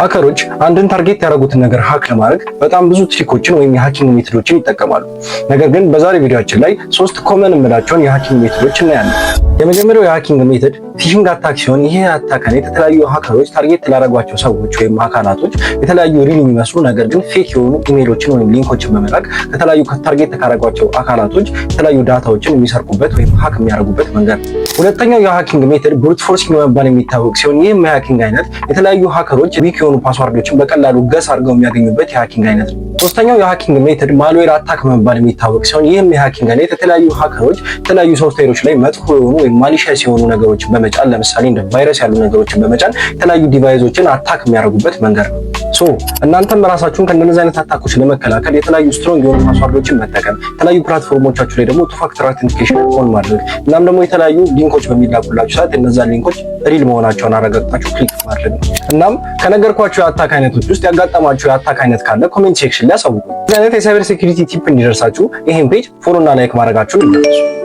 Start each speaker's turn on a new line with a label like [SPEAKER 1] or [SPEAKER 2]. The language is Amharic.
[SPEAKER 1] Hacker ኦች አንድን target ያደረጉትን ነገር hack ለማድረግ በጣም ብዙ trick ኦችን ወይም የ hacking method ኦችን ይጠቀማሉ። ነገር ግን በዛሬ ቪዲዮአችን ላይ ሶስት common የምላቸውን የ hacking method ኦች እናያለን። የመጀመሪያው የ hacking method phishing attack ሲሆን፣ ይህ attack አይነት የተለያዩ hacker ኦች target ላደረጓቸው ሰዎች ወይም አካላቶች የተለያዩ real የሚመስሉ ነገር ግን fake የሆኑ ኢሜሎችን ወይም link ኦችን በመላክ ከተለያዩ target ካደረጓቸው አካላቶች የተለያዩ data ዎችን የሚሰርቁበት ወይም hack የሚያደርጉበት መንገድ ነው። ሁለተኛው የ hacking method brute forcing በመባል የሚታወቅ ሲሆን፣ ይህም የ hacking አይነት የተለያዩ hacker ኦች weak የሆኑ password ኦችን በቀላሉ guess አድርገው የሚያገኙበት የ hacking አይነት ነው። ሶስተኛው የ hacking method malware attack በመባል የሚታወቅ ሲሆን፣ ይህም የ hacking አይነት የተለያዩ hacker ኦች የተለያዩ ሶፍትዌሮች ላይ መጥፎ የሆኑ ወይም malicious የሆኑ ነገሮችን በመጫን፣ ለምሳሌ እንደ ቫይረስ ያሉ ነገሮችን በመጫን የተለያዩ device ኦችን attack የሚያደርጉበት መንገድ ነው። So እናንተም ራሳችሁን ከእንደነዚህ አይነት attack ኦች ለመከላከል የተለያዩ strong የሆኑ password ኦችን መጠቀም፣ የተለያዩ platform ኦቻችሁ ላይ ደግሞ two factor authentication on ማድረግ፣ እናም ደግሞ የተለያዩ link ኦች በሚላኩላችሁ ሰዓት እነዛን link ኦች real መሆናቸውን አረጋግጣችሁ click ማድረግ ነው። እናም ከነገርኳችሁ የ attack አይነቶች ውስጥ ያጋጠማችሁ የ attack አይነት ካለ comment section ላይ አሳውቁ። እዚህ አይነት የ cyber security tip እንዲደርሳችሁ ይሄን page follow እና like ማድረጋችሁን እንዳትረሱ።